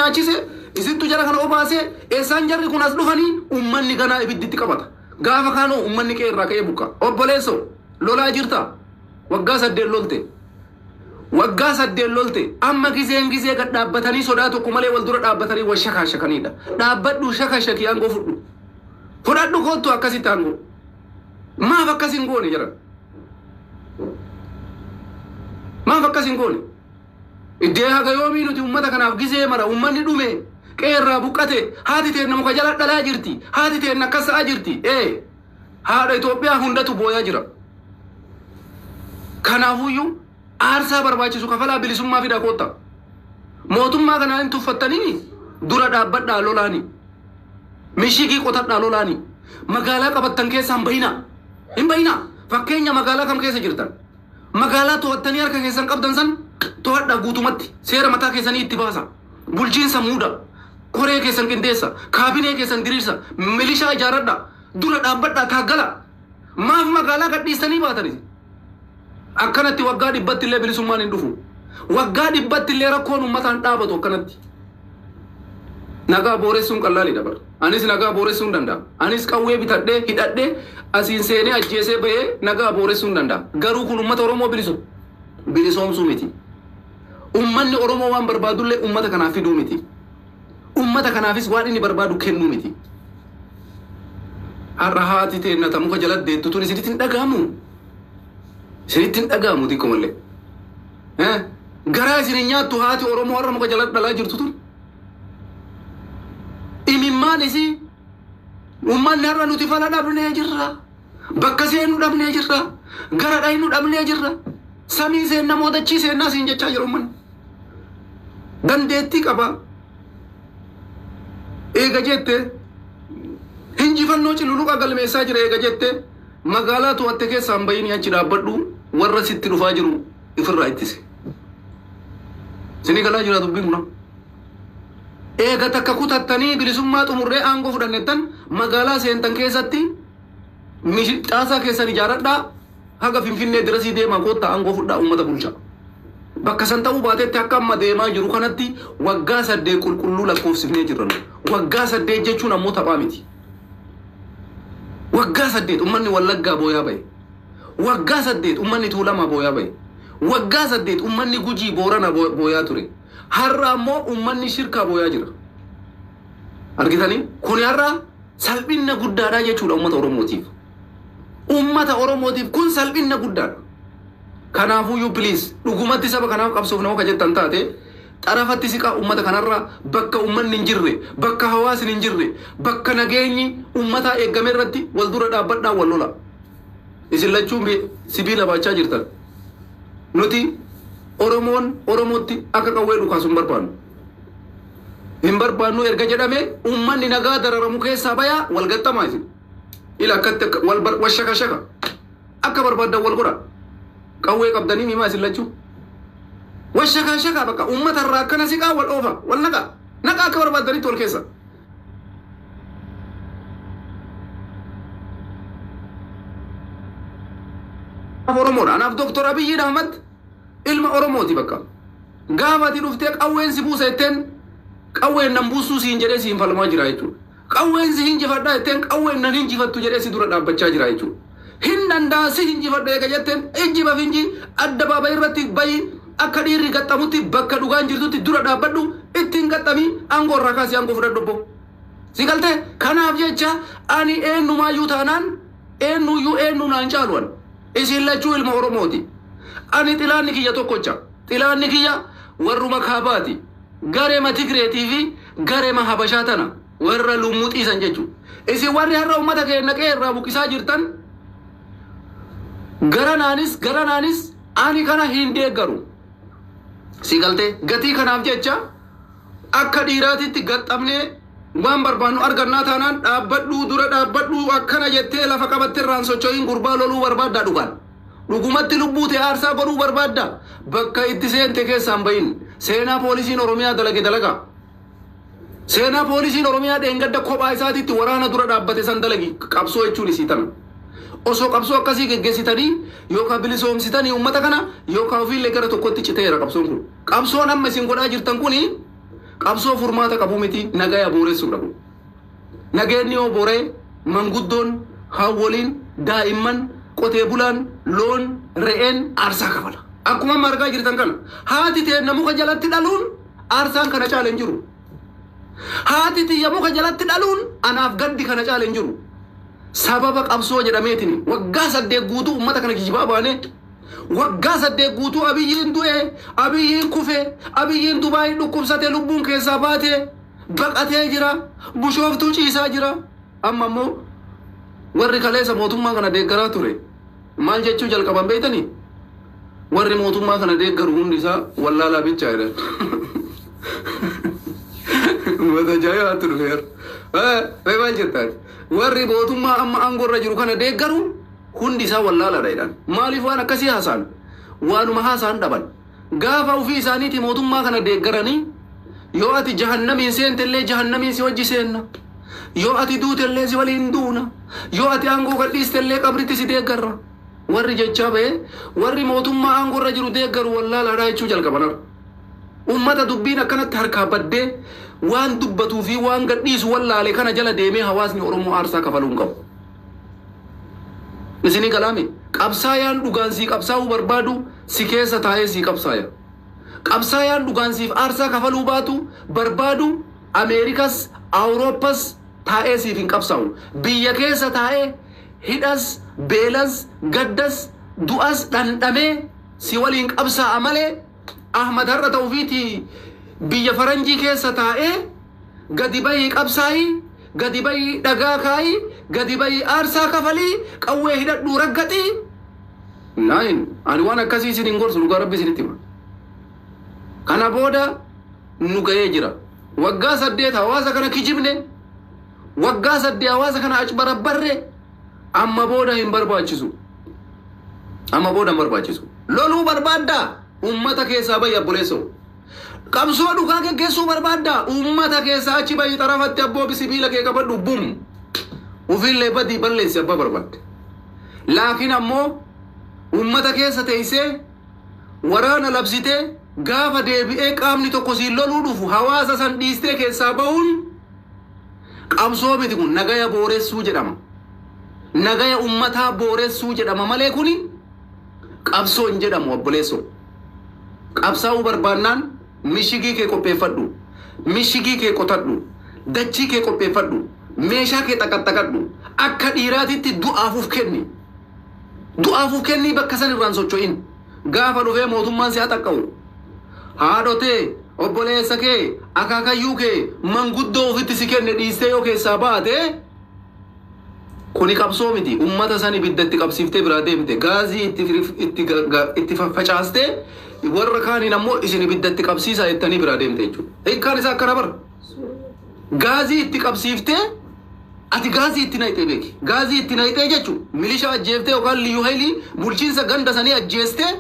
nyaachise, isintu jara kana obaase, eessaan jarri kun as dhufanii ummanni ganaa ibidditti qabata. Gaafa kaanoo ummanni qe'ee irraa ka'ee buqqa. Obboleessoo lolaa jirta. Waggaa 8 lolte. Waggaa 8 lolte. Amma gizeen gizee gad dhaabbatanii sodaa tokko malee wal dura dhaabbatanii wal shakaashakanidha. Dhaabbadhu shakashakii aangoo fudhu. Fudhadhu koottu akkasitti aangoo. Maaf akkas hin goone jedhan. Maaf akkas hin goone? Iddee haga yoomii nuti uummata kanaaf gizee mara uummanni dhume qe'eerraa buqqate haati teenna muka jala dhalaa jirti haati teenna akkas ta'aa jirti ee haadha Itoophiyaa hundatu booyaa jira. Kanaafuyyuu aarsaa barbaachisu kafalaa bilisummaa fidaa kootta. Mootummaa kanaa hin tuffattanii dura dhaabbadhaa lolaani. Mishigii qotadhaa lolaani. Magaalaa qabattan keessaa hin bayinaa. Hin bayinaa. Fakkeenya magaalaa kam keessa jirtan? Magaalaa to'attanii harka keessan qabdan san to'adhaa guutumatti. Seera mataa keessanii itti baasa. Bulchiinsa muuda. Koree keessan qindeessa. Kaabinee keessan diriirsa. Milishaa ijaaradhaa. Dura dhaabbadhaa taaggala. Maaf magaalaa gadhiistanii baatanii? Akkanatti waggaa 100tti illee bilisummaan hin dhufu. Waggaa 100tti illee rakkoon uummataa hin dhaabatu akkanatti. Nagaa booressuun qallaaliidha bara. Anis nagaa booressuu hin danda'a. Anis qawwee bitadhee hidhadhee asiin seenee ajjeesee bahee nagaa booressuu hin danda'a. Garuu kun uummata Oromoo bilisu bilisoomsuu miti. Uummanni Oromoo waan barbaadullee uummata kanaaf fiduu miti. Uummata kanaafis waan inni barbaadu kennuu miti. Har'a haati teenna ta muka jala deettu tun isinitti hin dhaga'amu. Isinitti hin dhaga'amu xiqqoo malee. Garaa isin hin nyaattu haati Oromoo har'a muka jala dhalaa jirtu tun. Imimmaan isii uummanni har'a nuti fala dhabnee jirra. Bakka seennu dhabnee jirra. Gara dhaynu dhabnee jirra. Samii seenna moo dachii seennaa siin jechaa jira uummanni. Dandeettii qaba. Eega jette injifannoo cululuqa galmeessaa jira eega jette magaalaa to'atte keessaa hin bayinii achi dhaabbadhu warra sitti dhufaa jiru ifirraa ittise. Isinii galaa jira dubbiin kun. Eega takka kutattanii bilisummaa xumurree aangoo fudhannettan magaalaa seentan keessatti caasaa keessan ijaaradhaa haga Finfinnee dirasii deemaa koottaa aangoo fudhaa uummata bulchaa. Bakka san ta'uu baatetti akka amma deemaa jiru kanatti waggaa 8 qulqulluu lakkoofsifnee jirra. Waggaa 8 jechuun ammoo taphaa miti. Waggaa 8 uummanni Wallaggaa booyaa bahe. Waggaa 8 uummanni Tuulamaa booyaa bahe. Waggaa 8 uummanni Gujii Boorana booyaa ture. Har'a ammoo uummanni Shirkaa booyaa jira. Argitanii? Kuni har'a salphina guddaadha jechuudha uummata Oromootiif. Uummata Oromootiif kun salphina guddaadha. Kanaafuyyuu please dhugumatti saba kanaaf qabsoof nama ka jettan taate xarafatti siqaa uummata kanarraa bakka uummanni hin jirre, bakka hawaasni hin jirre, bakka nageenyi uummataa eeggame irratti wal dura dhaabbadhaa wal lola. Isin lachuun sibiila baachaa jirtan. Nuti Oromoon Oromootti akka qawwee dhukaasu hin barbaannu. Hin barbaannu erga jedhame uummanni nagaa dararamu keessaa bayaa wal gaxxamaa isin. Ila akkatti akka wal wal shaka shaka. Akka barbaaddan wal godha. Qawwee qabdanii mimaa isin lachuu. Wal shaka shaka bakka uummata irraa akkana siqaa wal oofa wal naqa. Naqa akka barbaaddanitti wal keessa. Oromoodha. Anaaf Dooktor Abiyyi Ahmad ilma Oromooti bakka. Gaafa ati dhuftee qawween si buusa jetteen qawween nan buustuu siin jedhee siin falmaa jira jechuudha. Qawween si hinjifadhaa jetteen qawween nan hinjifattu jedhee si dura dhaabbachaa jira jechuudha. Hin danda'a si hinjifadha eega jetteen ijjiba finji addabaabaa irratti bayi akka dhiirri gaxxamutti bakka dhugaan jirtutti dura dhaabbadhu ittiin gaxxamii aangoo irraa kaasii aangoo fudhadhu obbo. Si galtee kanaaf jecha ani eenyumaayyuu taanaan eenyuyyuu eenyu naan caaluwan isin lachuu ilma Oromooti. Ani xilaanni kiyya tokkocha. Xilaanni kiyya warruma kaabaati. Gareema Tigreetii fi gareema Habashaa tana warra lummuxiisan jechuudha. Isin warri har'a uummata keenya qe'ee irraa buqqisaa jirtan gara naanis ani kana hin deeggaru. Si galtee gatii kanaaf jecha akka dhiiraatitti gaxxamnee waan barbaannu argannaa taanaan dhaabbadhuu dura dhaabbadhuu akkana jettee lafa qabatte irraan socho'iin gurbaa loluu barbaaddaa dhugaan. Dhugumatti lubbuu ta'e aarsaa godhuu barbaaddaa bakka itti seente keessaan bahin seenaa poolisiin Oromiyaa dalage dalagaa. Seenaa poolisiin Oromiyaa dheengadda kophaa isaatiitti waraana dura dhaabbate san dalagi qabsoo jechuun isii tana. Osoo qabsoo akkasii geggeessitanii yookaan bilisoomsitanii uummata kana yookaan ofiillee gara tokkotti citeera qabsoon kun. Qabsoon amma isin godhaa jirtan kuni Qabsoo furmaata qabu miti, nagaya booressuudha kun. Nageenyi yoo booree manguddoon, haawwoliin, daa'imman, qotee bulaan, loon, re'een aarsaa kafala. Akkuma amma argaa jirtan kana haati teenna muka jalatti dhaluun aarsaan kana caale hin jiru. Haati tiyya muka jalatti dhaluun anaaf gaddi kana caale hin jiru. Sababa qabsoo jedhameetiin waggaa 8 guutuu uummata kana kijibaa baanee, waggaa 8 guutuu Abiyyiin du'e, Abiyyiin kufe, Abiyyiin Dubaayii dhukkubsate, lubbuun keessaa baate, baqatee jira, Bushooftuu ciisaa jira. Amma immoo warri kaleessa mootummaa kana deeggaraa ture maal jechuu jalqaban beektanii? Warri mootummaa kana deeggaru hundi isaa wallaalaa bichaa jedhan. Uummata ajaa'ibaatu dhufeera. Maal jettaan? Warri mootummaa amma aangoo irra jiru kana deeggaru hundi isaa wallaalaadha jedhan. Maaliif waan akkasii haasa'an? Waanuma haasa'an dhaban. Gaafa ofii isaaniiti mootummaa kana deeggaranii, yoo ati jahannamiin seente illee jahannamiin si wajji seenna. Yoo ati duute illee si waliin duuna. Yoo ati aangoo gadhiiste illee qabritti si deeggarra. Warri jechaa ba'e warri mootummaa aangoo irra jiru deeggaru wallaalaadha jechuu jalqaban har'a. Uummata dubbiin akkanatti harkaa baddee waan dubbatuu fi waan gadhiisu wallaale kana jala deemee hawaasni Oromoo aarsaa kafaluu hin qabu. Isinii galaami, qabsaayaan dhugaan sii qabsaa'uu barbaadu si keessa taa'ee sii qabsaaya. Qabsaayaan dhugaan siif aarsaa kafaluu baatu barbaadu Ameerikas Awurooppas taa'ee siif hin qabsaa'u. Biyya keessa taa'ee hidhas, beelas, gaddas, du'as dhandhamee si waliin qabsaa'a malee, Ahmad har'a ta'uufiiti biyya faranjii keessa taa'ee gadi bahii qabsaa'ii, gadi bahii dhagaa kaayii, gadi bahii aarsaa kafalii, qawwee hidhadhuu raggaxii. Naayin, ani waan akkasii isin hin gorsu, dhugaa Rabbi isinitti hima. Kana booda nu ga'ee jira. Waggaa 8 hawaasa kana kijibne, waggaa 8 hawaasa kana acbarabbarre, amma booda hin barbaachisu. Amma booda hin barbaachisu. Loluu barbaaddaa, uummata keessaa bahi obboleessoo. Qabsoo dhugaa geggeessuu barbaaddaa, uummata keessaa achi bahi, xarafatti abboo sibiila kee qabadhu, bum. Ofiillee badii balleessi abbaa barbaadde. Laakiin ammoo uummata keessa teessee waraana labsitee gaafa deebi'ee qaamni tokko siin loluu dhufu hawaasa san dhiistee keessaa bahuun qabsoo miti, kun nagaya booressuu jedhama. Nagaya uummataa booressuu jedhama malee kuni qabsoo hin jedhamu, obboleessoo. Qabsaa'uu barbaannaan mishigii kee qopheeffadhu. Mishigii kee qotadhu. Dachii kee qopheeffadhu. Meeshaa kee xaqaxaqadhu. Akka dhiiraatitti du'aaf uf kenni. Du'aaf uf kennii bakka san irraan socho'in. Gaafa dhufee mootummaan si haxaqqa'u, haadhotee, obboleessa kee, akaakayyuu kee, manguddoo ofitti si kenne dhiistee yoo keessaa baate, kuni qabsoo miti. Ummata san ibidda itti qabsiiftee biraa deemte. Gaazii itti facaastee warra kaaniin ammoo isin ibidda itti qabsiisaa jettanii biraa deemte jechuudha. Hiikkaan isaa akkana bara. Gaazii itti qabsiiftee, ati gaazii itti naqxee beeki. Gaazii itti naqxee jechuun milishaa ajjeeftee yookaan liyyuu hailii bulchiinsa ganda sanii ajjeestee,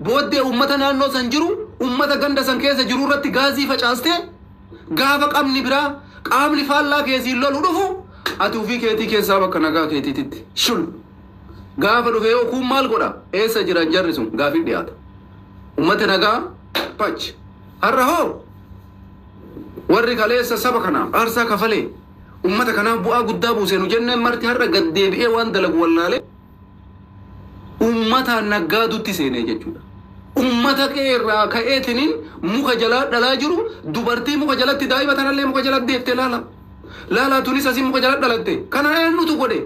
booddee uummata naannoo san jiru, uummata ganda san keessa jiru irratti gaazii facaastee, gaafa qaamni biraa, qaamni faallaa keessiin lolu dhufu, ati ofii keetii keessaa bakka nagaa keetiititti shul. Gaafa dhufe yoo kun maal godha? Eessa jiran jarri sun? Gaafii dhiyaata. Uummata nagaa pach. Har'a hoo warri kaleessa saba kanaaf aarsaa kafalee uummata kanaaf bu'aa guddaa buuse nu jenneen marti har'a gad deebi'ee waan dalagu wallaalee uummataan naggaadutti seenee jechuudha. Uummata qe'ee irraa ka'eetiniin muka jalaa dhalaa jiru, dubartii muka jalatti daa'ima tanallee muka jalatti deettee laala. Laalaa, tunis asii muka jala dhalatte. Kana eenyutu godhe?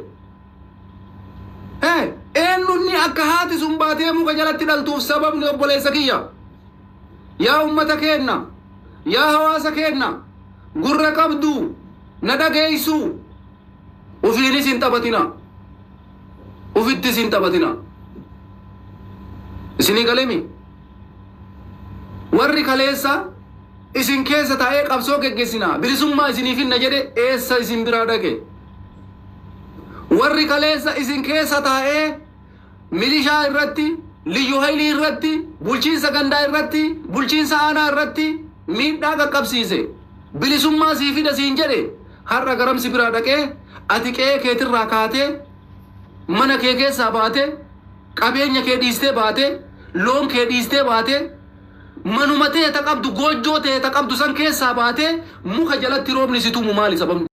Eenyunni akka haati sun baatee muka jalatti dhaltuuf sababni, obboleessa kiyya? Yaa uummata keenna, yaa hawaasa keenna, gurra qabdu na dhageessu, ufiinis hin taphatina. Ufittis hin taphatina. Isinii galemi? Warri kaleessa isin keessa taa'ee qabsoo geggeessina, bilisummaa isiniif hinna jedhe eessa isin biraa dhaqe? Warri kaleessa isin keessa taa'ee milishaa irratti, liyyu hailii irratti, bulchiinsa gandaa irratti, bulchiinsa aanaa irratti miidhaa qaqqabsiise, bilisummaa sii fida siin jedhe har'a garamsi biraa dhaqee? Ati qe'ee keetirraa kaatee, mana kee keessaa baatee, qabeenya kee dhiistee baatee, loon kee dhiistee baatee, Manuma ta'e ta qabdu, goojjoo ta'e ta qabdu san keessaa baatee muka jalatti roobni si tumu maali sababni?